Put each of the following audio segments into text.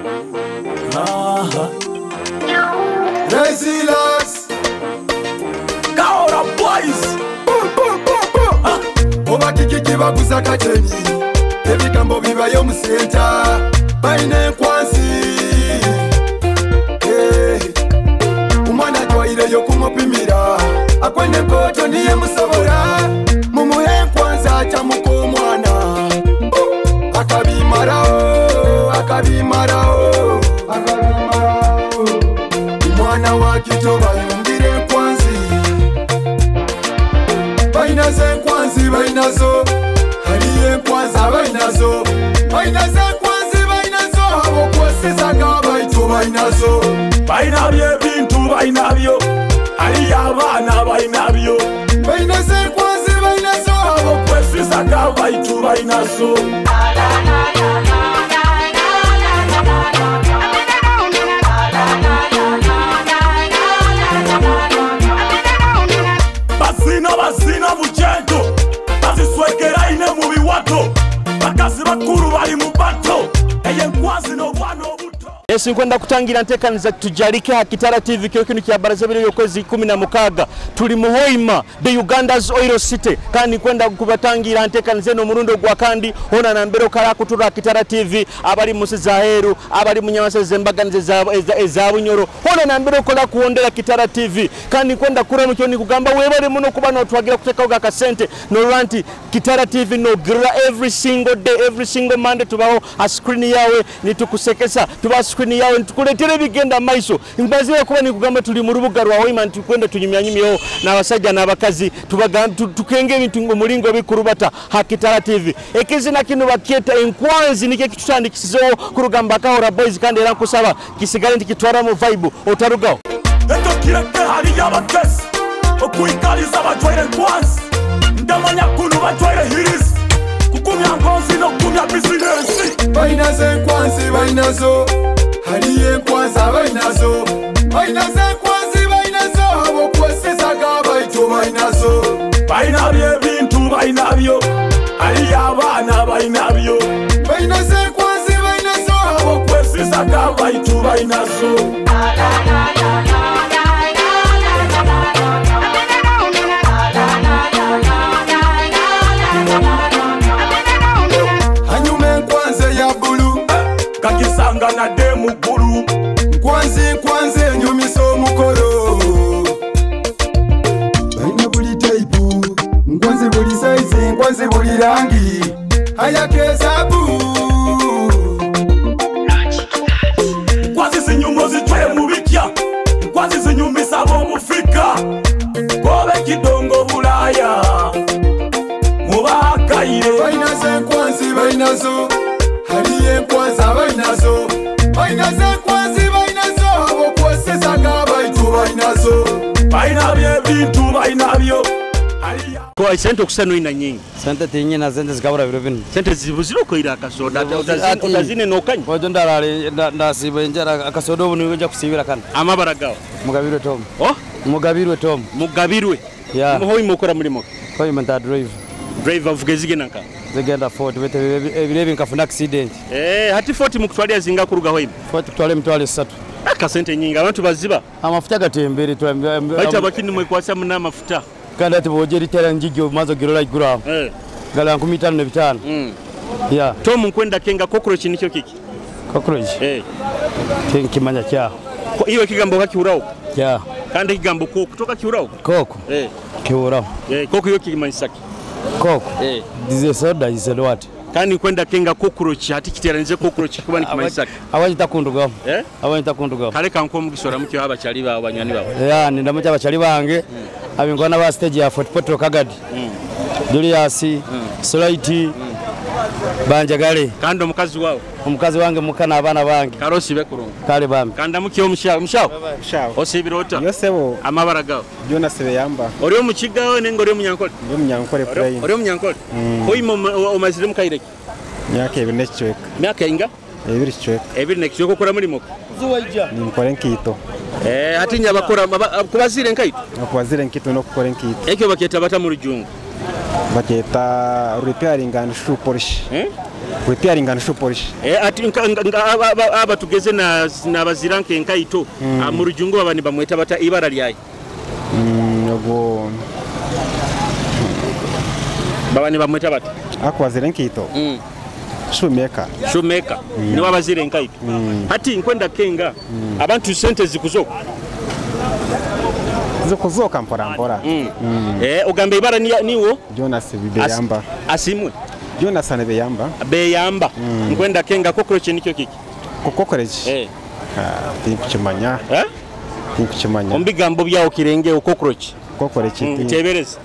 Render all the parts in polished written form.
Aha. Relax. Kaora boys. Boom, boom, boom, boom. Oba kiki kibaguza kateni. Ebigambo bibayo mu center. Balina enkwansi. Hey. Omwana twaireyo kumupimira. Akwene enkoto niye musobola. Mumuhe enkwansi acamuka omwana. Akabimarawo, akabimarawo, akabimarawo. Omwana wa kito bayongere enkwansi. Balinazo enkwansi, balinazo. Haliyo enkwansi abalinazo. Balinazo enkwansi, balinazo. Abokwesizaga baitu balinazo. Balinabyo ebintu balinabyo. Haliyo abaana balinabyo. Balinazo enkwansi, balinazo. Abokwesizaga baitu balinazo. Bazina bazina bujento. Baziswekera ine mu biwato. Bakazi bakuru bali mu bato. Eye nkwansi n'obwana obuto. Yesu nkwenda kutangira ntekaniza tujalike Hakitara TV kyo kinu kya baraza biri yokwezi 16 tuli mu Hoima the Uganda's Oil City kandi nkwenda kubatangira ntekaniza no murundo gwa kandi hona na mbero kala kutura Hakitara TV abali musi zaheru abali munyamase zembaganize za Bunyoro hona na mbero kola kuondera Kitara TV kandi nkwenda kura mu kyo kugamba webale muno kuba no twagira kuteka uga kasente no ranti Kitara TV no gira every single day every single Monday tubaho a screen yawe nitukusekesa tuba screen yawe ntukuletere bigenda maiso mbazire kuba nikugamba tuli mu rubuga rwa Hoima ntukwenda tunyumyanyumyeho n'abasajja n'abakazi tukenge ebintu mulingo bikurubata Hakitara TV ekizina kino bakyeta enkwanzi nikyo kitutandikisizeho kurugamba Kahora Boys kandi era nkusaba kisigale ntikitwara mu vibe otarugaho eto kireke hali y'abakesi okuikaliza bajwaire enkwanzi ndamanya kuno bajwaire hirisi kukumya nkonzi n'okukumya bizinesi balinazo enkwanzi balinazo. Haliyo enkwansi abalinazo. Balinazo enkwansi balinazo. Abokwesizaga baitu balinazo. Balinabyo ebintu balinabyo. Haliyo abaana balinabyo. Balinazo enkwansi balinazo. Abokwesizaga baitu balinazo. Hanyuma enkwansi eya bbulu kakisanga na demu gulu. Nkwansi nkwansi enyumisa omukolo. Balina buli taipu, nkwansi buli saizi, nkwansi buli rangi. Ayakezabu nkwansi zinyuma ozitwaye mu bikya. Nkwansi zinyumisa ab'omufrika. Kobe kidongo Bulaya mubahakaire. Balinazo enkwansi balinazo. Haliyo enkwansi abalinazo. Balinazo enkwansi balinazo. Abokwesizaga baitu balinazo. Balinabyo ebintu balinabyo. Kwa sente okusano ina nyingi. Sente tinyina sente zikabura biro bino. Sente zibuzira okoira akasoda utazine nokanya. Ojo ndarare ndasiba enjara akasoda obu niwe nja kusibira kana. Amabara gawo. Mugabirwe Tom. Oh? Mugabirwe Tom. Mugabirwe. Yeah. Muhoima okora mulimo. Hoima nta drive. Driver avuga zigenda nka. Zigenda 40 bete ebirebi nkafuna accident. Hati 40 mukutwalira zinga kuruga Hoima. 40 kutwale mtwale 3. Akasente nyingi abantu baziba. Amafuta gatembere twambye. Baita bakini mwekwasa muna amafuta. Kandi ati boje litera njigyo mazo girola igura. Gala 55. Yeah. Tom nkwenda kenga cockroach nikyo kiki? Cockroach. Kimanya kya. Iwe kigambo kakiuraho. Yeah. Kandi kigambo koko kutoka kiuraho. Koko. Kiuraho. Koko iyo kimanyisaki. Koko. Dize soda is a what? Kandi kwenda kenga cockroach hati kiteranize cockroach kuba nikimanyisaki. Abanyita kundugaho. Abanyita kundugaho. Kale kanko mugisora mukyo abachali bawo banywani bawo. Yeah, ndamutya abachali bange. Abingona ba stage ya Fort Portal Kagadi. Julius, Solaiti, Banjagale. Kandi omukazi wawe. Omukazi wange mukana abana bange. Karosi bekurunga. Kale bambi. Kandi amukyo omushawo, omushawo. Omushawo. Osibira ota. Yosebo. Amabara gawo. Jonas Beyamba. Ori omukigawo nenga ori omunyankole? Ndi omunyankole prime. Ori omunyankole? Hoima omazire mukaireki? Myaka 2 n'ekicweka. Myaka inga? 2 kicweka. 2 n'ekicweka okora mulimo? Ninkora enkaito. Hati nyabakora kubazire enkaito? Okubazire enkaito n'okukora enkaito. Ekyo bakyeta bata mu rujungu? Bakyeta repairing and shoe polish. Repairing and shoe polish. Ati aba tugeze na baziranke enkaito mu rujungu baba nibamweta bata ibara lyayi. Ogwo baba nibamweta bata akwazira enkaito. Shoemaker. Shoemaker. Niwe abazira enkaito. Hati nkwenda kenga abantu sente zikuzoka. Zikuzoka mpora mpora. Ogambe ibara niwo Jonas Beyamba. Asimwe. Jonas Beyamba. Beyamba. Nkwenda kenga cockroach nikyo kiki? Cockroach. Tinkukimanya. Tinkukimanya. Ombigambo byawo kirenge cockroach. Cockroach. Tebereza.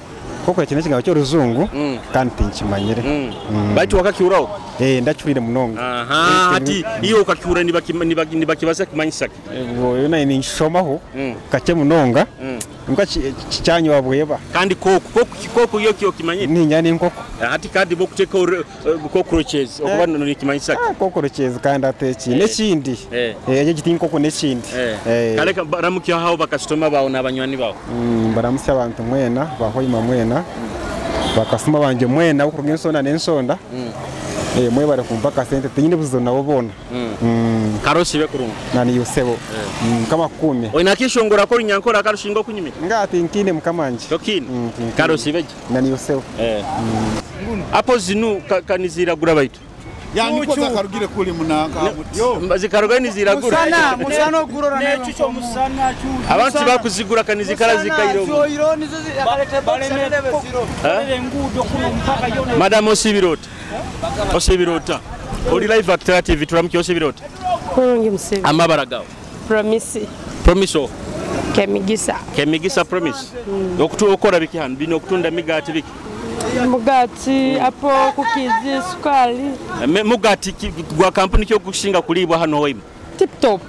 Cockroach n'ekigambo ky'oruzungu kandi tinkimanyire. Baitu wakakiuraho? Ndakiwire munonga. Hati iyo ukakiura nibakibaza kimanyisaki. Oyo ninshomaho kake munonga. Nka kyanywa bweba. Kandi koko iyo kiyo kimanyire. Ninya n'inkoko. Hati kandi bo kuteka cockroaches okuba nikimanyisaki. Cockroaches kandi ateki n'ekindi. Ekyo kiti inkoko n'ekindi. Kale baramukiya hao bakasitoma bawo n'abanywani bawo. Baramusya abantu mwena bahoima mwena. Bakasoma banje mwena okuruga ensonda n'ensonda. Mwebare kumpaka sente tinyine buzibu nabo bona. Karosi bekurungu. Nani yosebo. Mukama kukume. Oina kishongora ko nyankora karushinga okunyimira. Nga tinkine mukama nje. Tokine. Karosi beje. Nani yosebo. Apo zinu kaniziragura baitu. Yani ko zakarugire kuli munanga muti. Zikaruga niziragura. Musana musana ogurora nechucho musana chu. Abantu bakuzigura kanizikara zikairo. Zoiro nizo akalete box ziro. Ngudo kuno mpaka yone. Madam Osibirota. Osibirota. Oli live Actor TV turamuki Osibirota. Kurungi musibi. Amabara gawo. Promise. Promise o. Kemigisa. Kemigisa promise. Okutu okora biki hano bino okutunda migati biki. Mugati apo kukizi sukali. Mugati gwa kampuni kyo kushinga kulibwa hano hoima. Tip top.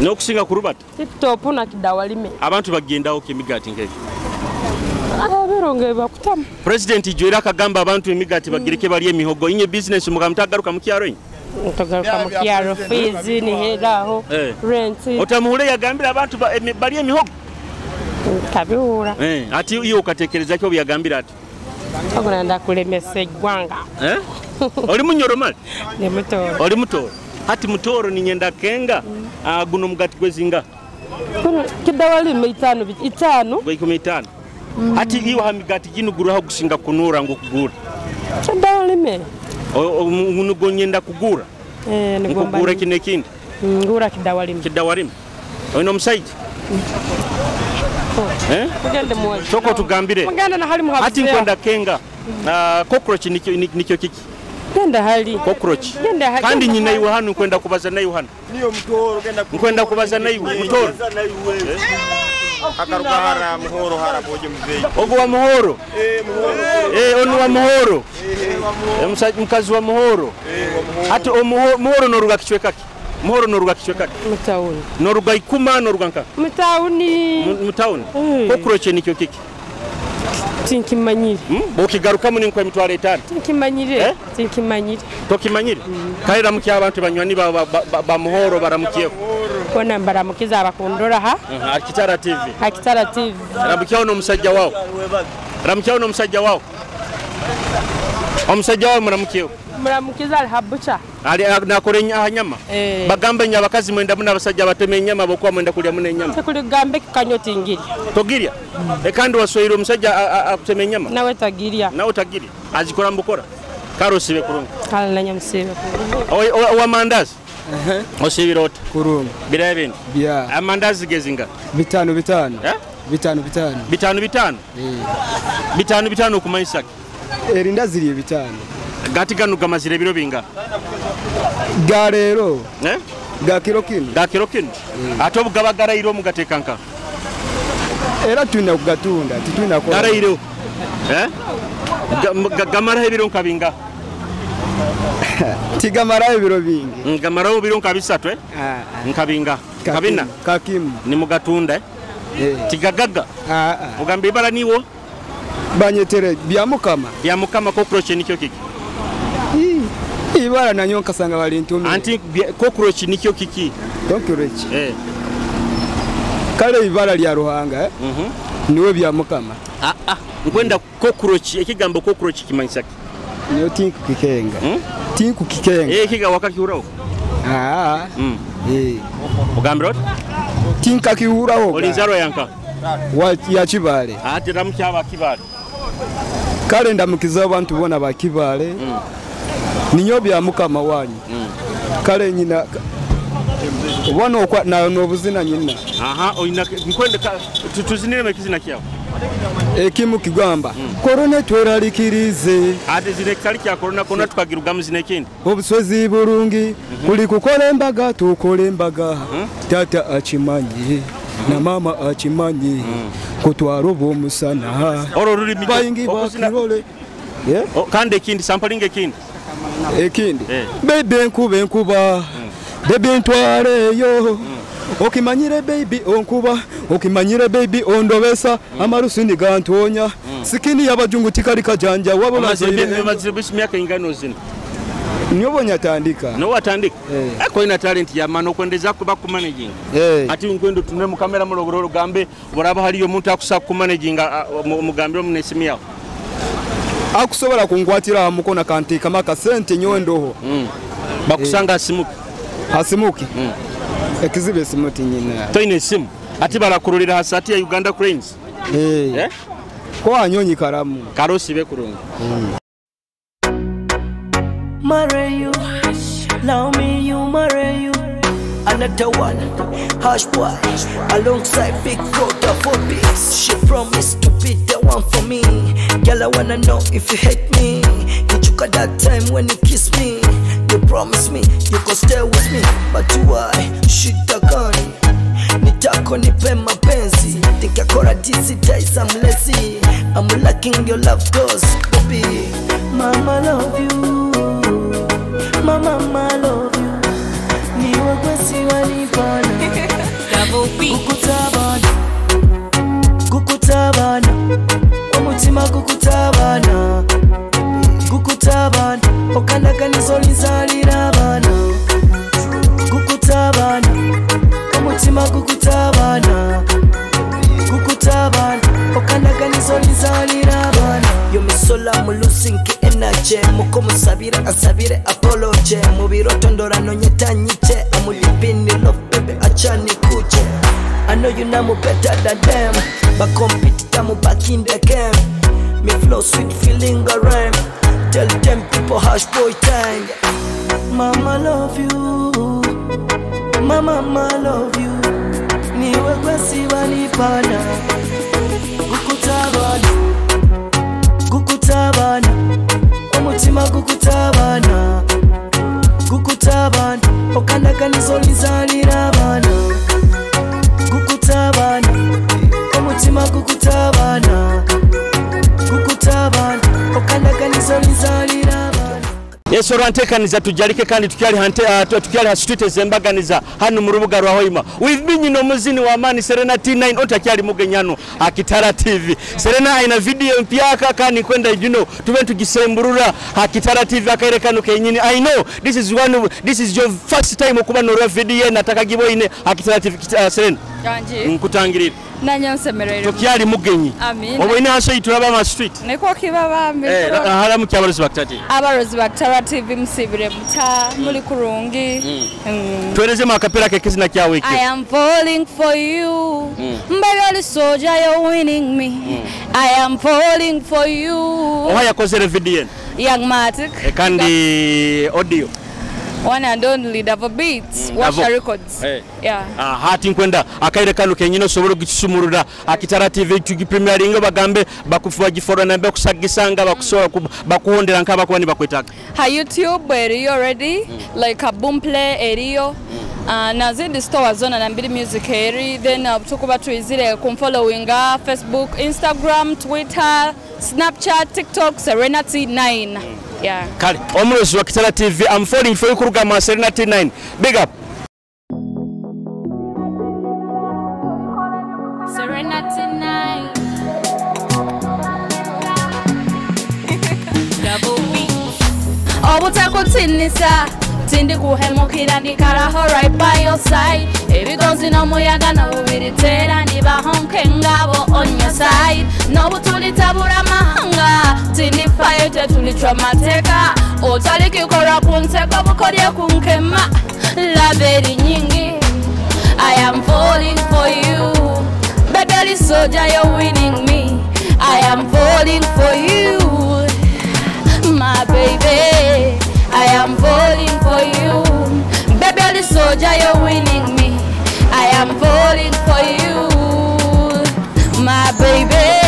No kusinga kurubata. Tip top na kidawalime. Abantu bagendaho kemigati ngeke. Abironge bakutamu. President Joera akagamba abantu emigati bagireke bali emihogo inye business mugamutagaruka mu kyaro inye. Mutagaruka mu kyaro fees ni heraho rent. Otamuhule yagambira abantu bali emihogo. Tabiura. Ati iyo ukatekereza cyo byagambira ati. Ogenda kulemesa eggwanga. Oli munyoro mali? Ndi mutoro. Oli mutoro. Hati mutoro ni nyenda kenga guno mugati gwezinga. Kuno kidawalime itano itano. Gwe 15. Hati iwa hamigati gino guraho gusinga kunura ngo kugura. Kidawalime. Nugo nyenda kugura. Nigomba. Kugura kine kindi. Ngura kidawalime. Kidawalime. Oyino musajja. Mugende muwazi. Toko tugambire. Mugende na hali muhabuze. Hati nkwenda kenga. Cockroach nikyo kiki. Genda hali. Cockroach. Genda hali. Kandi nyina iwe hano nkwenda kubaza nayo hano. Niyo mutoro genda nkwenda kubaza nayo mutoro. Akaruka hara muhoro hara boje mzeyi. Ogo wa muhoro. Muhoro. Onu wa muhoro. Mkazi wa muhoro. Hati muhoro noruga kichweka ki. Muhoro noruga kichweka ki. Mutauni. Noruga ikuma noruga nka. Mutauni. Mutauni. Cockroach nikyo kiki. Tinkimanyire. Bokigaruka muni nkwe mitwaro 5. Tinkimanyire. Tinkimanyire. Tokimanyire. Kale ramukiya abantu banywani ba muhoro baramukiye. Kona mbaramukiza abakundora ha. Akitara TV. Akitara TV. Ramukiya ono musajja wao. Ramukiya ono musajja wao. Omusajja wao muramukiye. Muramukiza alhabucha. Ali nakore nyama. Bagamba nya abakazi mwenda muna abasajja bateme enyama bokuwa mwenda kulya muna enyama. Tekuligambe kikanyo tingiri. Togirya. Kandi waswahili omusajja akutema enyama. Nawe tagirya. Nawe tagirya. Azikora mbukora. Karo sibe kurungu. Kale nanya musibe. Owa mandazi. Osibira ota. Kurungu. Biraye bintu. Bya. Amandazi gezinga. Bitano bitano. Bitano bitano. Bitano bitano. Bitano bitano kumanyisaki. Erindazi lye bitano. Gati gano gamazire biro binga. Garero. Ga kilo kino. Ga kilo kino. Ate obugaba garairo mugateka nka. Era tulina kugatunda, titulina kola. Garairo. Gamara ebiro nka binga. Tigamara ebiro bingi. Gamara ebiro nka bisatu Nka binga. Kabina. Kakimu. Ni mugatunda Tigagaga. Ogambe ibara niwo. Banyetere bya mukama. Bya mukama cockroach nikyo kiki. Ibara nanyo nkasanga bali ntumye. Anti cockroach nikyo kiki. Cockroach. Kale ibara lya Ruhanga niwe bya mukama. Nkwenda cockroach ekigambo cockroach kimanyisa ki? Niyo tinkukikenga. Tinkukikenga. Ekiga wakakihuraho? Ogambira oti? Tinkakihuraho. Oli nzarwa yanka? Ya Kibale. Ati ramukyaba Kibale. Kale ndamukiza abantu bona ba Kibale. Ninyo bya mukama wanyu. Kale nyina ubona okwa na nobuzina nyina. Aha, oyina nkwende tuzinire mekizina kyawo. Ekimu kigamba korona tweralikirize. Ate zine kali kya korona kona tukagirugamu zine kindi. Obuswezi burungi kuli kukola embaga tukola embaga. Tata akimanyi na mama akimanyi kutwara omusana. Oro rulimi bayingi bakirole. Kandi ekindi sampling ekindi. Ekindi. Baby nkuba enkuba. Baby ntwaleyo. Okimanyire baby onkuba, okimanyire baby ondobesa, amarusi ndigantonya. Sikini yabajungu tikali kajanja wabula zoire. Myaka ingano zino. Nyobo nyatandika. No watandika. Ako ina talent ya mano kwendeza kuba ku managing. Ati nkwendo tunwe mu kamera mulogoro gambe boraba haliyo omuntu akusa ku managing mugambire munesimu yawo. Akusobola kungwatira mukona kanti kama kasente nyowe ndoho. Bakusanga asimuke. Asimuke. Ekizibe simuti nyina. Toine simu. Ati barakurulira hasati ya Uganda Cranes. Ko anyonyi karamu. Karosi be kurungu. Marry you, love me, you marry you. Another one, Hash boy, alongside Big Brother for peace. She promised to be the one for me. Girl, I wanna know if you hate me. You took at that time when you kiss me. You promised me you could stay with me, but why? Shit gone. Nitako nipe mapenzi. Think I call these days I'm lazy. I'm lacking your love dose, baby. Mama love you. Mama, mama love you. Niwe kwesi wanipana. Kukutabana. Kukutabana. Omutima kukutabana. Kukutabana. Okandakanizo linzalira abana. Kukutabana. Omutima kukutabana. Kukutabana. Okandakanizo linzalira abana. Yo misola mulusinki energy. Muko musabire asabire apology. Mubiroto ndorano nyetanyiche. Amulipini love baby achani kuche. I know you know I'm better than them. But compete I'm back in the game. Me flow sweet feeling a rhyme. Tell them people hash boy time. Mama love you. Mama mama love you. Niwe kwesi wanipana. Kukutabana. Kukutabana. Omutima kukutabana. Kukutabana. Okandakanizo linzalira abana. Kukutabana. Omutima kukutabana. Kukutabana. Okandakanizo linzalira abana. Yesu orantekaniza tujalike kandi tukyali hante tukyali ha street zembaganiza hano mu rubuga rwa Hoima. With me nyino muzini wa amani Serena T9 otakyali mugenyano Akitara TV. Serena aina video mpya kandi kwenda you tube tugisemburura Akitara TV akaerekano kenyini. I know this is one of, this is your first time okuba no video nataka giboine Akitara TV. Serena. Kanji. Nkutangirira. Nanya nsemerere. Tukyali mugenyi. Amina. Obo ina haso ituraba ma street. Neko kibaba mbi. Halamu kyabarozi bakitati. Abarozi bakitara TV musibire muta muli kurungi. Tueleze makapera kekizina kyawe ekyo. I am falling for you. Baby oli soldier you're winning me. I am falling for you. Oha yakozere video. Young Matic. Kandi audio. One and only Davo Beats, Washa Records. Hey. Yeah. Hati nkwenda akaire kano kenyino sobolo gisumurura Akitara TV tugipremieringa bagambe bakufuwa gifora nambe kusagisanga bakusobola bakuhondera nkaba ni bakwetaka. Ha YouTube eriyo already like a boom play eriyo. Na zindi store zona na mbili music eri then tukuba tuizire kumfollowinga Facebook, Instagram, Twitter, Snapchat, TikTok Serena T9. Yeah. Kale, omulozi wa Kitara TV, I'm falling for you kuruga Serena T9. Big up. Serena T9. Double B. Obutakutinisa tindi kuhemukira ndikaraho right by your side. Ebigonzi n'omuyaga n'obubiritera nibahonke ngabo on your side. N'obutulitabura amahanga Tinifayo tetulichwa mateka. Otalikikora kunteka bukorye kunkema. Love eri nyingi. I am falling for you. Baby soldier, you're winning me. I am falling for you, my baby. I am falling for you. Baby soldier, you're winning me. I am falling for you, my baby.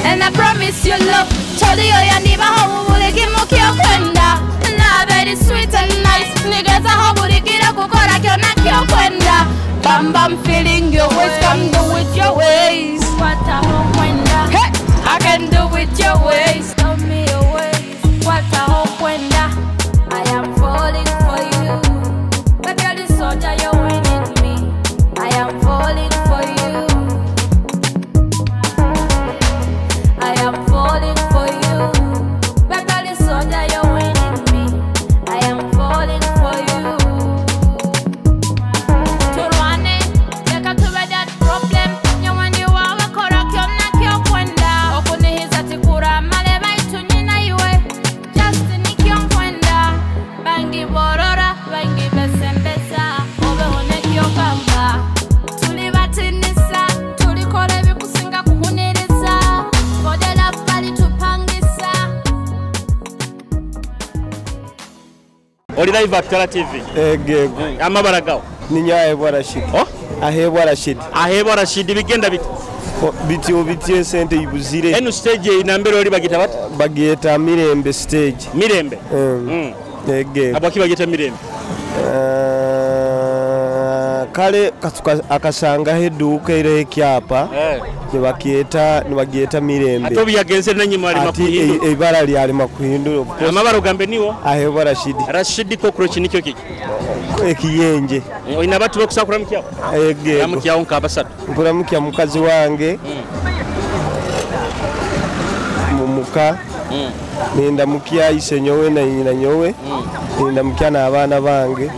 And I promise you love. Tolio yandiba hobuliki mukyokwenda. Na very sweet and nice. Nigeza hobulikira kukora kyona kyokwenda. Bam bam feeling your ways, come do it your ways. Hey, I can do it your ways. Tell me your ways. What a hope when I am falling for you. Baby, you're the soldier, you're winning me. I am falling for you. I am falling for you. Baby, you're the soldier, you're winning me. I am falling for you. Turwane, leka tube that problem. Nyawandi wawe kora kyonna kyokwenda. Okunihiza tikura male baitu nyina iwe. Just nikyo nkwenda. Bangi borora, bangi besembeza. Obeho nekyogamba. Tuli batinisa, tulikora ebikusinga kuhuniriza. For the love bali tupangisa. Oli live at Kitara TV. Egego. Amabara gawo. Ninya Rashid. Oh? Ahebwa Rashid. Ahebwa Rashid bigenda biti. Bityo bityo sente ibuzire. Eno stage inambere oli bagita bati? Bagiyeta Mirembe stage. Mirembe. Egego. Abaki bagiyeta Mirembe. Kale akasanga heduka ire ekyapa. Nibakiyeta Mirembe. Ate obiyagenze nanyuma ali makuhindura. Ibara lyali makuhindura. Amabara ogambe niwo? Ahebwa Rashid. Rashid cockroach nikyo kiki? Ekiyenje. Oyina batu bokusaba kuramukyawo? Egego. Kuramukyawo nka basatu. Nkuramukya mukazi wange. Mumuka. Nindamukya ise nyowe na nyina nyowe. Nindamukya n'abaana bange.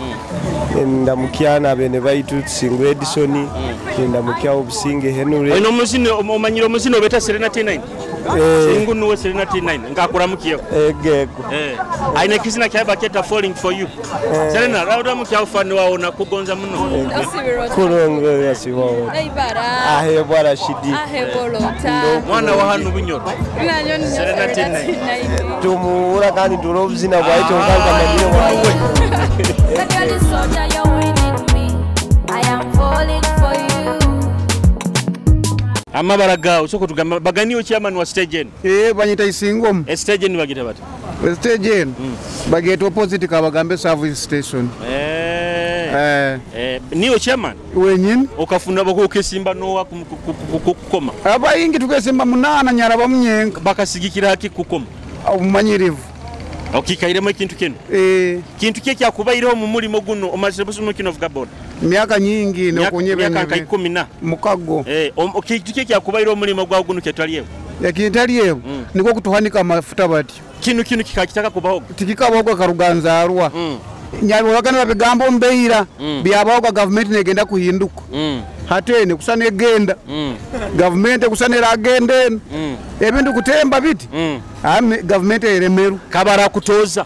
Ndamukya n'abene baitu Singo Edison. Ndamukya Obusinge Henry. Oyina omuzino omanyira omuzino obeta Serena T9. Singu nuwe Serena T9 nkakuramukiyo. Egego. Aina kizina kyaba keta falling for you. Serena rawuramukya ufani wawo nakugonza muno. Kulongo yasibawo. Ahebwa Rashidi. Ahebolota. Mwana wa hanu bunyoro. Serena T9. Tumuura kandi turobuzina bwaito nkanga manyire wawe. Baby soldier, you're winning me. I am falling for you. Amabara gawo soko tugamba baganiyo chairman wa stage eno. Banyita Isingoma. Stage eno bagita bati. Stage eno bageta opposite Kabagambe service station. Niyo chairman wenyini okafuna bako okesimba nowa kukoma. Abayingi tukesimba munana nyara bamunyenga bakasigikira haki kukoma. Omumanyirivu. Okikairemu ekintu kino. Kintu kye kyakubairaho mu mulimo guno omazire busumu kino vuga boda. Myaka nyingi nokunyebe myaka 10 mukago. Kintu kye kyakubairaho omulimo gwa guno kyetwalyewo. Ekintalyewo niko kutuhanika amafuta bati. Kino kino kikakitaka kubaho. Tikikabaho karuganzarwa. Nyabwakana babigambo mbeira byabaho government negenda kuhinduka. Hatene kusana egenda. Government kusana agenda eno. Ebintu kutemba biti. Government eremeru. Kabara kutoza.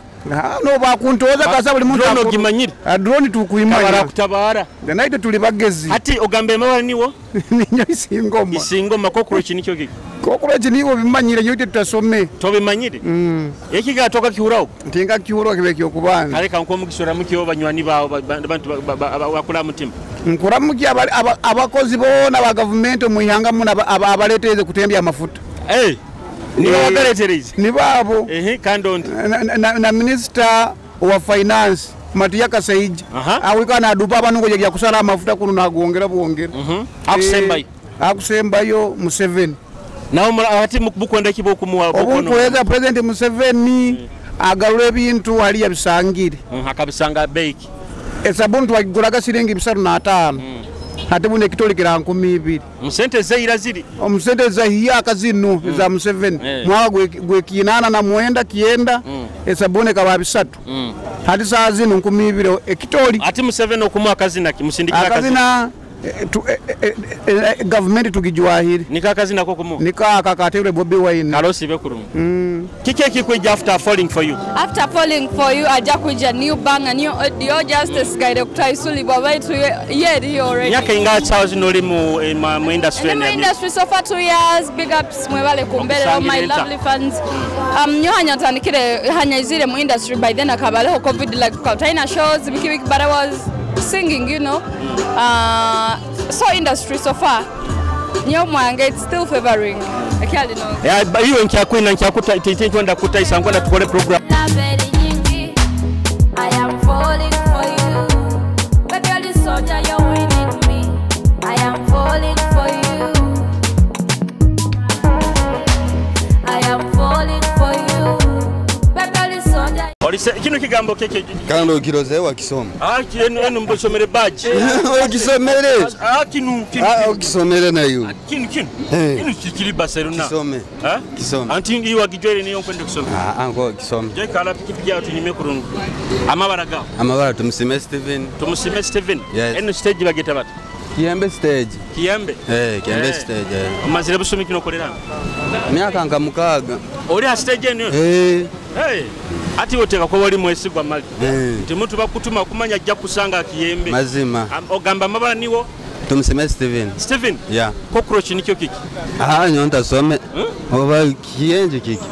No bakuntoza kasa buli muntu drone ogimanyire. Drone tukuimanya. Kabara kutabara. Naite tuli bagezi. Ati ogambe mabara niwo? Ninyo Isingoma. Isingoma cockroach nikyo kiki? Cockroach niwo bimanyire yote tutasome. Tobimanyire? Ekiga toka kihurawo? Ntinga kihurawo kibe kyokubanza. Kale kanko mugisora mukyo banywani bawo abantu bakula mutima. Nkuramukya abakozi bona ba government muihanga muna abaleteze kutembya amafuta. Nibo bagaletereze. Nibabo. Kandi ondi. Na minister wa finance Matiya Kasaija. Awika na dupa abantu kujya kusala amafuta kuno nagongera bwongera. Akusembayo. Akusembayo Museveni. Nawo ati mukwenda kibo kumuwa bokono. Obukweza President Museveni agalule ebintu ali yabisangire. Akabisanga beki. Esabuni twagigulaga siringi 305. Ate bune kitoli kira 2000. Musente zeira ziri. Omusente za hiyaka zinu za Museveni. Mwaka gwe kinana na muenda kienda esabuni kaba 300. Hati saa zinu 2000 ekitoli. Ati Museveni okumuwa akazina ki musindikira akazina. Gavumenti tugijwahire. Nika akazina ko kumu. Nika akateure Bobi Wine. Karosi bekurumu. Kiki ekikwijja after falling for you? After falling for you ajja kwijja new banger, new audio, justice gaire kutaisulibwa baitu ye eriyo already. Myaka inga sawa zino oli mu industry Ndi mu eno ya music? industry so far 2 years. Big ups mwebale kumbeerera my Okusangira lovely fans. Nyo hanya ntandikire hanya izire mu industry by then akabaleho COVID like talina shows biki biki, but I was singing, you know. So industry so far nyo mwange it's still favoring ekyali no. Ya, iwe nkyakwina nkyakuta tinkwenda kutaisa nkwenda tukole program. Love eri nyingi, I am falling for you. Baby, you're the soldier, you're winning me. I am falling for you. I am falling for you. Baby, you're the soldier. Olise kino kigambo keke Kandi okiroze wakisoma. Ah, eno mbosomere badge. Okisomere. Ah, kinu kinu. Ah, okisomere nayo. Kinu kinu. Eh. Kinu kikiri Barcelona. Kisome. Ha? Kisome. Anti iwa gijwere niyo nkwende kusoma. Ah, anko kisome. Je kala pikipiki yawo tunyime kurungu. Amabara gawo. Amabara tumusime Steven. Tumusime Steven. Yes. Eno stage bageta bati. Kiembe stage. Kiembe. Eh, Kiembe Eh. stage. Eh. Omazire busumi kino kolera. Myaka nka 6. Oli ha stage eno. Eh. Hey. Ati woteka ko wali mwesigwa mali. Eh. Nti muntu bakutuma kumanya ajja kusanga Kiembe. Mazima. Ogamba amabara niwo Tumusime Steven. Steven. Yeah. Cockroach nikyo kiki? Ah, nyonta some. Oba kienje kiki.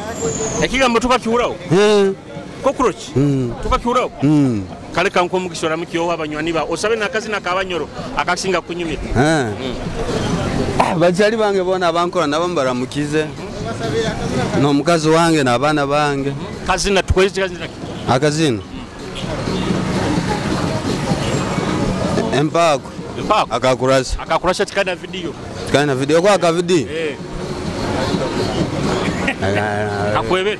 Ekigambo tukakiwurawo. Eh. Cockroach. Tukakiwurawo. Kale kanko omukisa mukyowa abanywani ba osabe nakazina kabanyoro akasinga kunyumira. Eh. Ah, bakyali bange bona abankola nabo mbaramukize. N'omukazi wange n'abaana bange. Kazina tukwezi kazina. Akazina. Empako. Empako. Akakurasa. Akakurasa tikana video. Tikana video kwa aka video. Eh. Akwebere.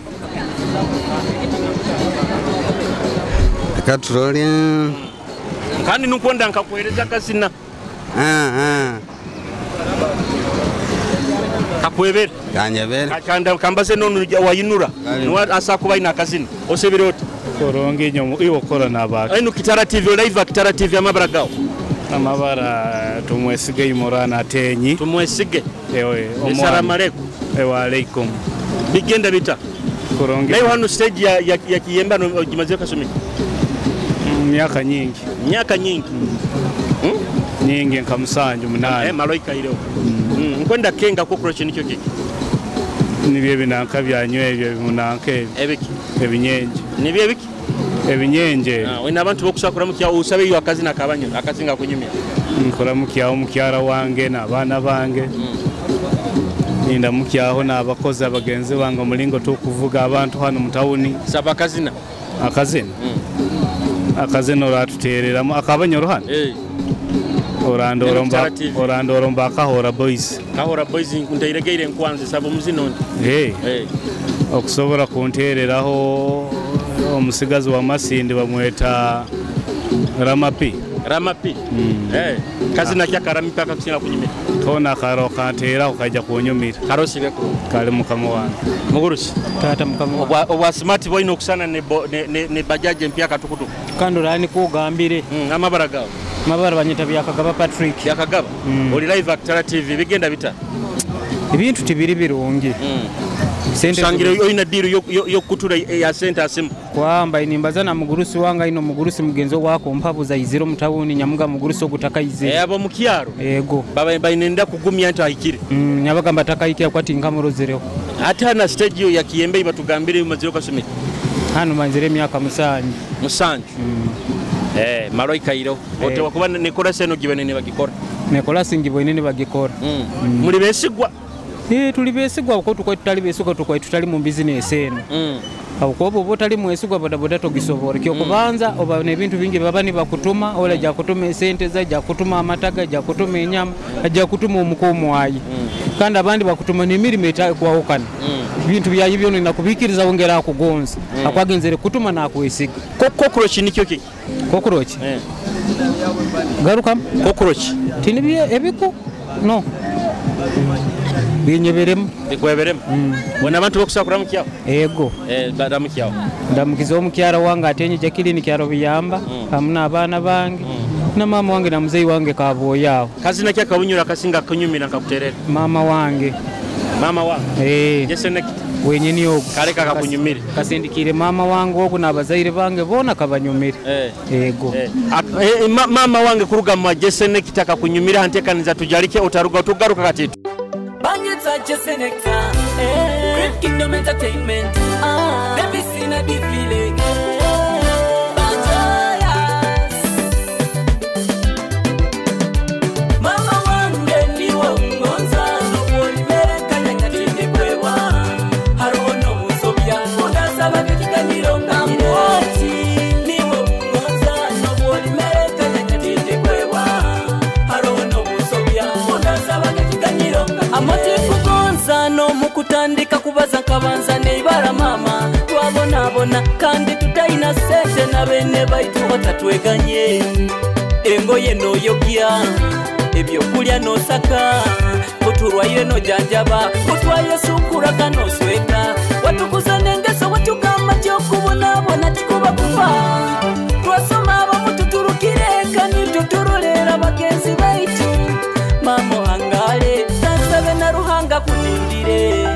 Katroli. Kandi nukwenda nkakuhereza kazina. Kakwebere. Kanyebere. Kanda kambaze nono wayinura. Nuwa asa kuba ina akazina. Osebere oti. Koronge nyomu iwo kora nabaka. Eno Kitara TV live Kitara TV amabara gawo. Amabara tumwesige Imurana Atenyi. Tumwesige. Ewe Assalamu alaikum. Ewa alaikum. Bigenda bita. Koronge. Nayo hano stage ya Kiyemba no jimaze kasumi. Myaka nyingi. Myaka nyingi. Nyingi nka 7 8. Maloika ileo. Nkwenda kenga cockroach nikyo kiki. Nibyo binanka byanywe ebyo bimunanka ebyo. Ebiki. Ebinyenje. Nibyo ebiki? Ebinyenje. Ah, wena abantu bokusakura mukya usabe iyo akazina kabanyo akasinga kunyumya. Nkora mukyaho mukyara wange n'abaana bange. Ninda mukyaho n'abakozi abagenzi bange omulingo tukuvuga abantu hano mu tawuni. Saba akazina. Akazina. Akazina oratutereramu akabanyoro hano. Eh. Orandoro mba Kahora Boys. Kahora Boys ndairegeire nkwanze saba omuzino ndi. Eh. Okusobola kuntereraho omusigazi wa Masindi bamweta Ramapi. Ramapi. Eh. Kazina kya Karamipi akakusinga kunyumira. Kona karo kantera ukajja kunyumira. Karosi bekuru. Kale mukama wange. Mugurusi. Tata mukama wange. Obwa smart boy nokusana ne bajaji empya katukutuku. Kandi orani kugambire. Amabara gawo. Amabara banyita Byakagaba Patrick. Byakagaba. Oli live Akitara TV bigenda bita. Ebintu tibiri birungi. Sente Sangire oyina deal yo kutura ya sente asimu. Kwamba inimbaza na mugurusi wanga ino mugurusi mugenzo wako mpabuza iziro mutawuni nyamuga mugurusi ogutaka iziro. Eh, abo mukyaro. Yego. Baba bainenda kugumya nti ahikire. Nyabagamba takayikira kwati nkamurozereho. Ate na stage yo ya Kiyembe batugambire maziro kasumira. Hano manzire emyaka 7. 7. Eh, maloika iro. Otewa kuba nekola seno gibene bagikora. Nekola singibwe ne bagikora. Muri besigwa. Tuli besigwa uko tukwe tutali besigwa tukwe tutali mu business eno. Awo oba otali mwesigwa bodaboda togisobola. Kyo kubanza oba n'ebintu bingi baba nibakutuma, ola ajja kutuma esente ze, ajja kutuma amata, ajja kutuma enyama, ajja kutuma omuko omwayi. Kandi abandi bakutuma n'emirimo etakwawukana. Bintu byayi byona nakubikiriza wongera akugonza. Akwagenzere kutuma nakwesiga. Cockroach nikyo ki? Cockroach? Garuka? Cockroach. Tinibye ebiku? No. Binyeberemu. Bikweberemu. Bona abantu bokusakura mukyawo? Ego. Ndamukiyawo. Ndamukiza omukyara wange Atenyi Jacqueline Kyaro Biyamba, hamwe n'abaana bange. Na mama wange na mzee wange kaboyao. Kazina kya kabunyura kasinga kunyumira nkakuterera. Mama wange. Mama wange. Eh. Jesse Nectar. Wenyini ogu. Kareka kakunyumire. Kasindikire mama wange ogu n'abazaire bange bona kabanyumire. Ego. Mama wange kuruga mu Jesse Nectar kakunyumira hantekaniza tujalike otaruga tugaruka katitu. Banyetsa Jesse Nectar. Great Kingdom Entertainment. Davis na defile. Mama wange ni wa ngonza no nyatinde kwewa. Haro no musobya ndasaba kiganiro ngamwoti. Ni wa ngonza no nyatinde kwewa. Haro no musobya ndasaba kiganiro amati kugonza no mukutandika kubaza kabanza neibara mama. Twabonabona kandi tutaina sente na bene baitu batatweganye. Engoye noyogya ebyokulya nosaka kuturwaire nojanjaba kutwaye sukura kanosweka watukuza nengeso watugamba kyokubonabona kikuba kufa twasoma abamu tuturukire kandi tuturulera bagenzi baitu mama ohangale tansabe na Ruhanga kunindire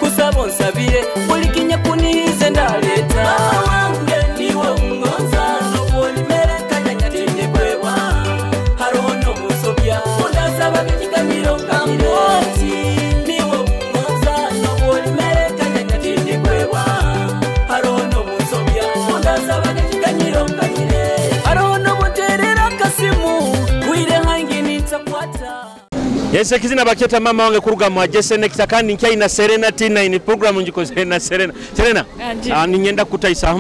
kusaba onsabire buli kinya kunihize ndaleta. Mama wange niwe ngonza nobwolimereka nyanyatinde kwewa haroho nobusobya ndasaba kiganiro ngamwoti niwe ngonza nobwolimereka nyanyatinde kwewa haroho nobusobya ndasaba kiganiro nganyire haroho nobuterera akasimu wire hangi nitakwata. Yese kizina baketa mama wange kuruga mu Jesse Nectar kandi nkyai Serena T9 program njikoze na Serena. Serena ninyenda kutaisa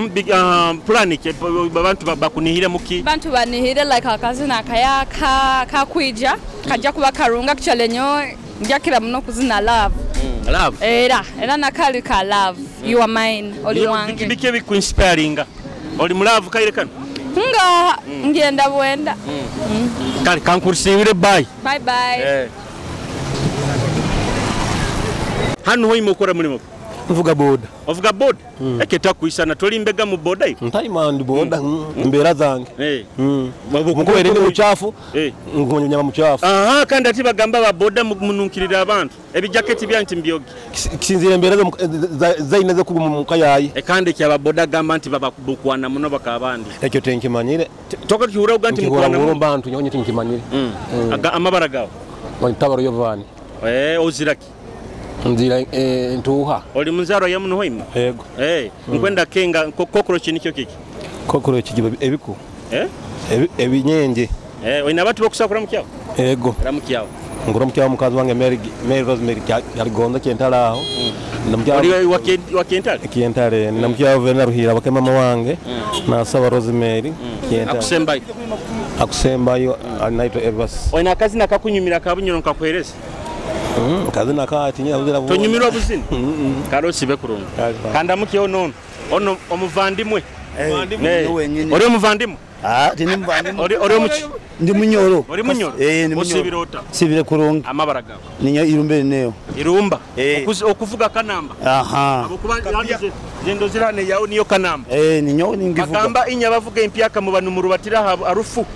plan ke abantu bakunihire muki. Bantu banihire like akazina kayaka kakwija kajja kuba karunga kuchalenyo njakira muno kuzina love. Love. Era nakali ka love. You are mine oli wange. Bike bi inspiringa. Oli mu love kaire kano. Nga ngenda bwenda. Kale kankursibire bye. Bye bye. Hano hoimo ukora mulimo. Mvuga boda. Ovuga boda? Eketa kuisana toli mbega mu boda iyo. Ntayima ndi boda mbera zange. Mukubere ndi muchafu. Nkunyama muchafu. Aha kandi ati bagamba ba boda mununkirira abantu. Ebijaketi byanti mbyogi. Kisinzire mbera zaineze kuba mu kayayi. Kandi kya ba boda gamba nti babakwana muno bakabandi. Ekyo tenkimanyire. Toka kihura uganti mukwana muno bantu nyonye tinkimanyire. Aga amabara gawo. Tabaro yovani. Oziraki. Nzira ntuha. Oli munzaro ya muno hoimo? Yego. Nkwenda kenga cockroach nikyo kiki? Cockroach ebiku. Ebinyenje. Oyina abantu bokusakura mukyawo? Yego. Ramukyawo. Ngura mukyawo mukazi wange Mary Rosemary yaligonza kyentala aho. Namukyawo. Oli wa kyentale? Kyentale. Namukyawo Verna Ruhira bake mama wange. Nasaba Rosemary kyentale. Akusembayo. Akusembayo anaitwa Evas. Oyina akazina kakunyumira kabunyoro nkakuhereza. Kazina kati nyina buzira tonyumirwa buzina karosi bekurunga kanda mukyo nono ono omuvandimwe ori omuvandimwe tini muvandimwe ori omuki ndi munyoro ori munyoro ndi munyoro osibira ota sibire kurunga amabara gawe ninya irumbe neyo irumba okuvuga kanamba aha abokuba zendo zirane yawo niyo kanamba ninyo ningivuga bagamba inya bavuga empyaka mu bantu murubatira arufu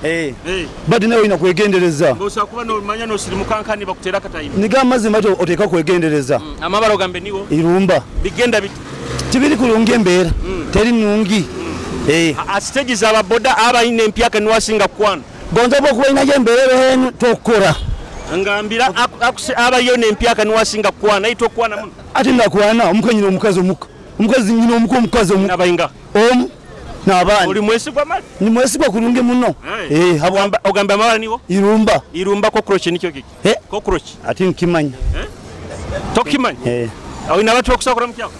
badi nawe ina kwegendereza ngosa kuba no manya no siri mukankani bakutera katayima niga amazima ato oteka kwegendereza amabara ogambe niwo irumba bigenda biti tibiri kurunga embera teri nungi A stage za boda aba ine empyaka niwasinga kwana gonza bo kuba inaje embere henu tokora ngambira aba yone empyaka niwasinga kwana ito kwana muno ati ndakwana omukanyira omukazi omuka omukazi nyina omuka omukazi omuka nabayinga omu nabandi oli mwesigwa mali ni mwesigwa kurunge muno ogamba amabara niwo irumba irumba cockroach nikyo kiki cockroach ati nkimanya tokimanya Awina abantu bokusakura mukyawo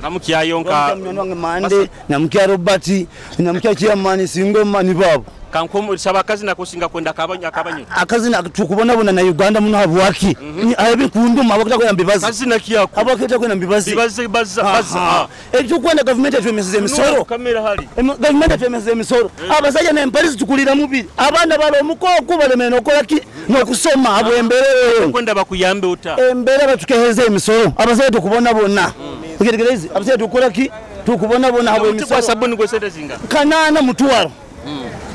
ramukyayo nka wange mande namukya Robert namukya chairman singoma ni babo kankomo saba kazina kusinga kwenda kabanya akabanyo akazina tukubonabona na Uganda muno habwaki abe kunduma abakita kwenda mbibazi kazina kiyako abakita kwenda mbibazi bibazi baza baza etukwenda government atwemeseze emisoro kamera hali government atwemeseze emisoro abasajja ne mpalizi tukulira mubiri abana balo omukoko balemene okola ki nokusoma abo embere kwenda bakuyambe uta embere batukeheze emisoro abasajja tukubonabona ukitegereza abasajja tukola ki tukubonabona abo emisoro kwa sabuni gwesete zinga kanana mutwaro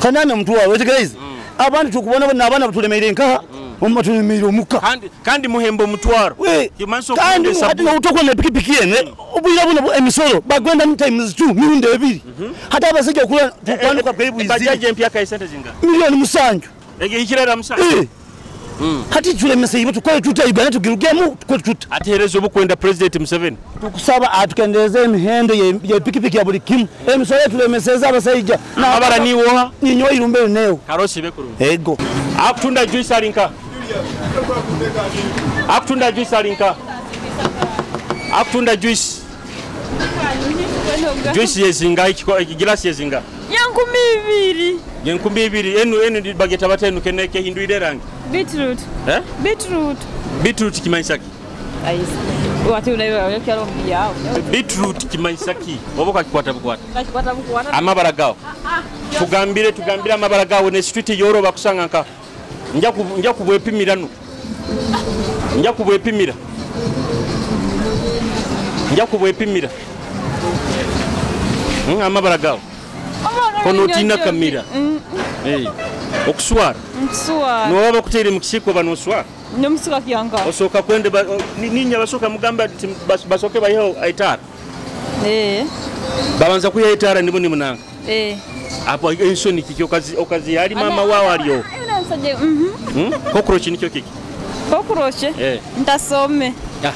kanana mutwaro ukitegereza Abandi tukubona n'abaana batulemeire nkaha omutulemeire omuka. Kandi muhemba omutwaro. Kandi hati utokwa na pikipiki yene obwira buno emisolo bagwenda mu times 2 mirundi ebiri. Hati abasajja okula tukwanuka bwebuizi. Bajaji empya ka sente zinga? 7,000,000. Ege ikirera 7. Hati tulemese ibo tukole tuta Uganda tugirugemu tukole tuta. Atehereza obukwenda President Museveni. Tukusaba atukendereze emihendo ye pikipiki ya buli kimu. Emisolo tulemeseza abasajja. Na abara niwo ninyo irumbe neo. Karosi bekuru. Ego. Akutunda juice alinka. Akutunda juice alinka. Akutunda juice. Juice yezinga ikigilasi yezinga. Ya 2,000. Ya 2,000 enu bageta batenu keneke hinduire rangi. Beetroot. Eh? Beetroot. Beetroot kimanyisa ki? Wati unaiwa kyalo mbiyao. Beetroot kimanyisa ki? Obo kakikwata bukwata. Kakikwata bukwata. Amabara gawo. Tugambire amabara gawo ne street yoro bakusanga nka. Nja kubwepimira no. Nja kubwepimira. Nja kubwepimira. Amabara gawo. Kono tina kamira. Eh. Okuswara. Nkuswara. No waba kutere mu kisiko bano oswara. Nomusuka kyanga. Osoka kwende ninya basoka mugamba basoke bayiho aitara. Eh. Babanza kuya aitara nibo ni munanga. Eh. Apo ensoni kiki okazi yali mama wao aliyo. Mhm. Cockroach nikyo kiki? Cockroach? Eh. Ntasome. Ah.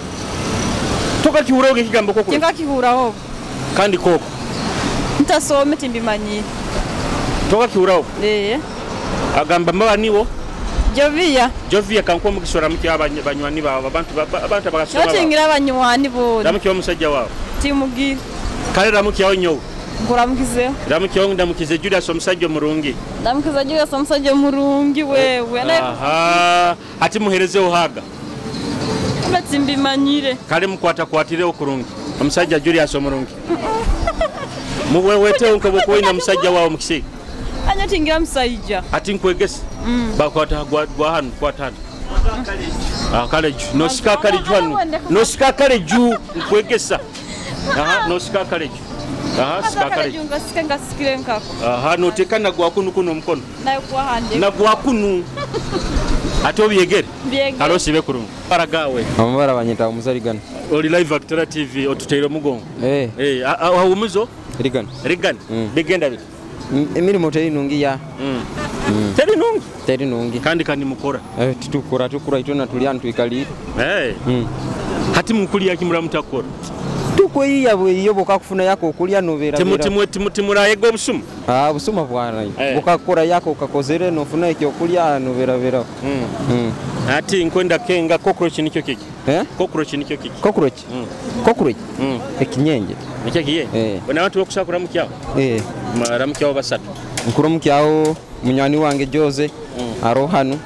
Toka kihuraho kigambo cockroach. Kinga kihuraho. Kandi koko. Ntasome timbimanyi. Toka kihuraho. Eh. Agamba maba niwo Jovia. Jovia kankuwa mukisora muki abanywani bawe abantu abakasoma. Yotingira abanywani bo. Ramuki wa musajja wawe. Timugira. Kale ramuki yawe nyowe. Nkuramukize. Ramuki yawe ndamukize Julius omusajja omurungi. Ndamukize Julius omusajja omurungi wewe. Aha, ati muherezeho haga. Mbatsimbimanyire. Kale mukwata kwatire okurungi. Omusajja Julius omurungi. Muwewete onko na musajja wawe mukisi. Anya tingira musajja. Ati nkwegese. Bakwata gwa hanu kwata hanu. Ah kale ju. Nosika kale ju hanu. Nosika kale ju nkwegesa. Aha nosika kale ju. Aha sika kale ju. Ngasika ngasikire nkako. Aha notekana gwa kunu kuno mukono. Nayo kwa hande. Na gwa kunu. Ate obyegere. Byegere. Kalo sibe kurungu. Baragawe. Amabara banyita omusarigana. Oli live Actora TV otuteire omugongo. Eh. Eh awumuzo? Rigana. Rigana. Bigenda biki? Emirimu teri nungi ya. Teri nungi? Teri nungi. Kandi kandi mukora. Eh titukora tukura itona tulya ntwikalire. Eh. Hati mukulya kimura mutakora. Tukweyiya bweyiyo bokakufuna yako okulya nobera. Timurayega obusuma? Ah busuma bwana. Bokakora yako ukakozere nofuna ekyokulya nobera bera. Ati nkwenda kenga cockroach nikyo kiki? Eh? Cockroach nikyo kiki? Cockroach? Cockroach? Ekinyenje. Nikyo kiye? Eh. Bona abantu bokusakura mukyawo? Eh. Ramukyawo basatu. Nkuru mukyawo munywani wange Jose arohanu.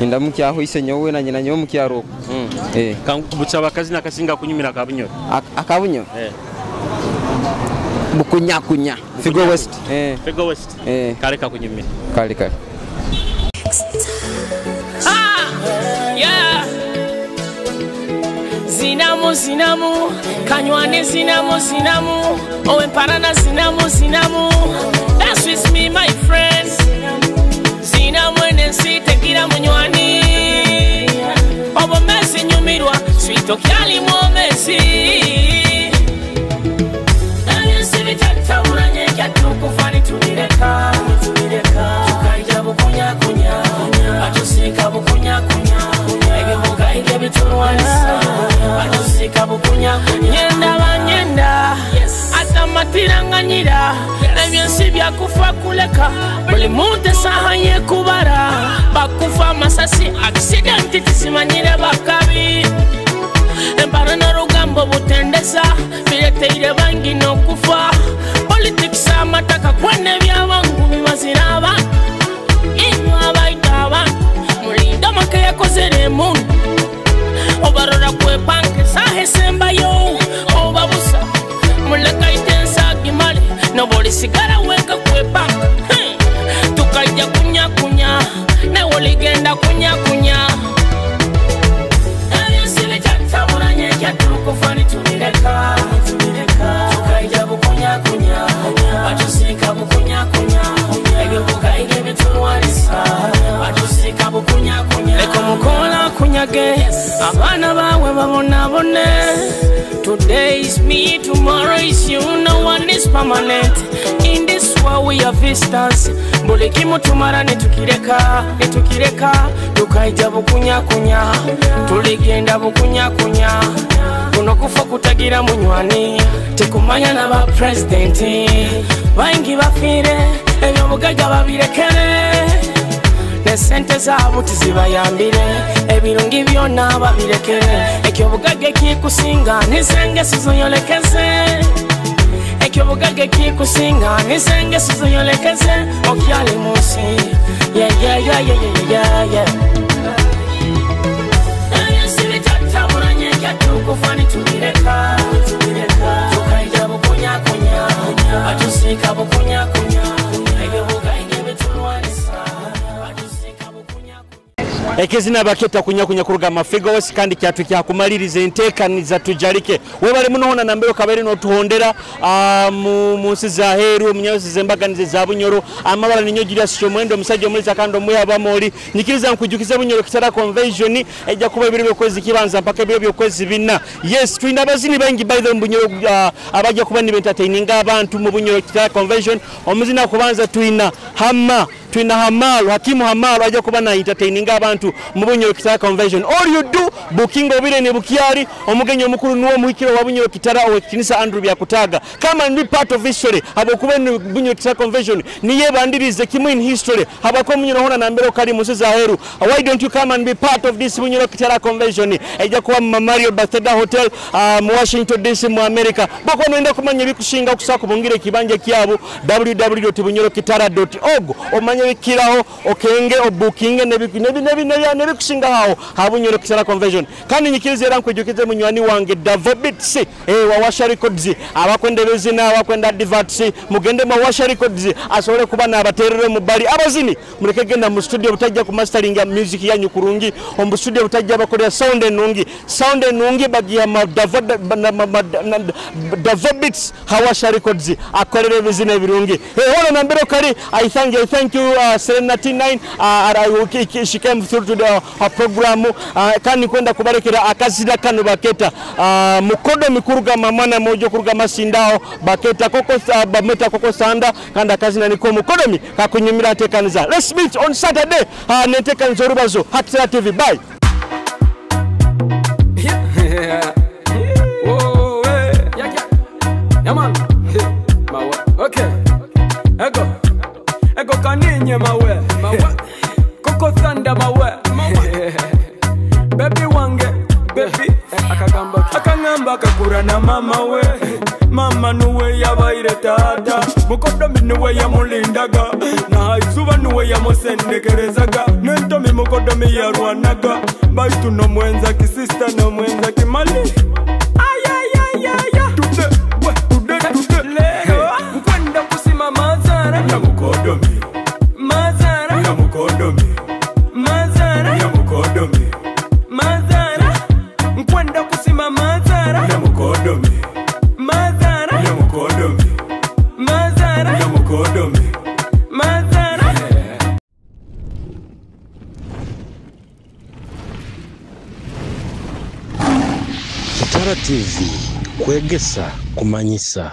Inda mukyaho isenyowe na nyina nyo mukyaro. Eh. Kangubutsa bakazi nakasinga kunyumira akabunyo. Akabunyo? Eh. Bukunya kunya. Figo West. Eh. Figo West. Eh. Kale kakunyumira. Kale kale. Yeah. Zinamu zinamu kanywane zinamu zinamu owe mparana zinamu zinamu. That's with me my friends. Zinamu enensi tegira munywani. Obo mesi nyumirwa swito kyali mwomesi. Ebyensi bitatabulanye kyatukufa nitubireka. Tukaija bukunyakunya batusika bukunyakunya. Ebibuga ibyo bitulwanisa batusika bukunyakunya. Nyenda banyenda atamatiranganyira ebyensi byakufa kuleka buli muntu esaha yekubara bakufa amasasi accident tisimanyire bakabi emparo n'orugambo butendeza bireteire bangi n'okufa politics amataka kwene byabangu bibazira abantu inywa abaita abantu mulinda amaka yakozere emundu obarora kwepanka esaha esembayo obabusa mulekaite ensagimale nobolisigara weka kwepanka tukajja kunyakunya nawe oligenda kunyakunya. Ebyensi bitatabulanye kyatukufa nitubireka tukaija bukunyakunya batusika bukunyakunya ebibuga ibyo bitulwanisa bakulage, abaana bawe babonabone. Today is me, tomorrow is you, no one is permanent. In this world we are visitors. Buli kimu tumala netukireka, netukireka. Tukaija bukunyakunya, tuligenda bukunyakunya. Kuno kufa kutagira munywani, tekumanya n'aba presidenti. Baingi bafiire, ebyobugagga babirekere. Ne sente zaabo tizibayambire, ebirungi byonna babirekere. Ekyobugagga ekikusinga nizengeso zoyolekeze. Ekyobugagga ekikusinga nizengeso zoyolekeze. Okyali mu nsi. Yeah, yeah, yeah, yeah, yeah, yeah, yeah. Ebyensi bitatabulanye ekyatukufa nitubireka. Tukaija bukunyakunya, batusiika bukunyakunya. Ebyobugagga ebitulwanisa. Ekezina baketa kunyakunya kuruga mafigos kandi kyatu kyakumaliriza enteekaniza tujalike. Webale munoona nambero kabere n'otuhondera mu nsi za heru, mu nyayosi z'embaganize za Bunyoro. Amabala ninyo Julius Kyomwendo, omusajja omulisa kandi omuyaba moli. Nyikiriza nkujukize Bunyoro Kitara Convention ejja kuba ebiro by'okwezi kibanza mpaka ebiro by'okwezi 4. Yes, tulina abazini bangi by the way mu Bunyoro, abajja kuba ni entertaininga abantu mu Bunyoro Kitara Convention. Omuzina kubanza tulina Hama, tulina Hamalu, Hakimu Hamalu ajja kuba na entertaininga abantu mu Bunyoro Kitara Convention. All you do booking obire ne bukyali omugenyi omukulu nuwo muhikiro wa Bunyoro Kitara owekitinisa Andrew Byakutaga. Come and be part of history. Abokuba ni Bunyoro Kitara Convention niye bandirize kimu in history. Habako Munyoro hona na mbero kali musi za heru. Why don't you come and be part of this Bunyoro Kitara Convention? Ejja kuba mu Mario Bethesda Hotel, mu Washington DC mu America. Boko noenda kumanya ebikushinga okusaba kubungira ekibanja kyabo www.bunyorokitara.org. Omanye bikiraho okenge obukinge nebikushinga aho ha Bunyoro Kitara Convention. Kandi nyikirize era nkwijukize munywani wange Davobits, wa Washa Records, abakwenda bezina abakwenda adverts, mugende mu Washa Records asobole kuba n'abaterere mu bali abazini. Muleke genda mu studio butajja ku mastering ya music yanyu kurungi, omu studio butajja bakolera sound enungi. Sound enungi bagiya ma Davobits ha Washa Records akolere bezina ebirungi. Wona nambero kali, I thank you, Serena T9, she came through to the program. Kandi kwenda kubarekera akazira kano baketa mukodo mikuruga mamana mojo kuruga masindao baketa koko bameta koko sanda kandi akazina niko mukodomi kakunyumira tekaniza. Let's meet on Saturday netekaniza orubazo Hatira TV. Bye. Yeah. Oh, hey. Yeah, yeah. Yeah, man. Mawe. Okay. Ego. Ego kaninye mawe. Mawe. Koko thanda mawe. Mawe. Baby wange, baby. Akagamba akangamba kakura na mama we. Mama nuwe yabaire tata. Mukodomi nuwe yamulindaga. Na izuba nuwe yamusendekerezaga. Nentomi mukodomi yarwanaga. Baitu no mwenza kisista no mwenza kimali. Ay ay ay ay ay. Today, we today today. Leo nkwenda kusima mazara. Ya mukodomi. Mazara. Ya mukodomi. Mazara. Ya mukodomi. Mazara. Nkwenda kusima mazara. Ya mukodomi. Mazara. Ya mukodomi. Mazara. Ya mukodomi. Mazara. Kitara TV kwegesa kumanyisa.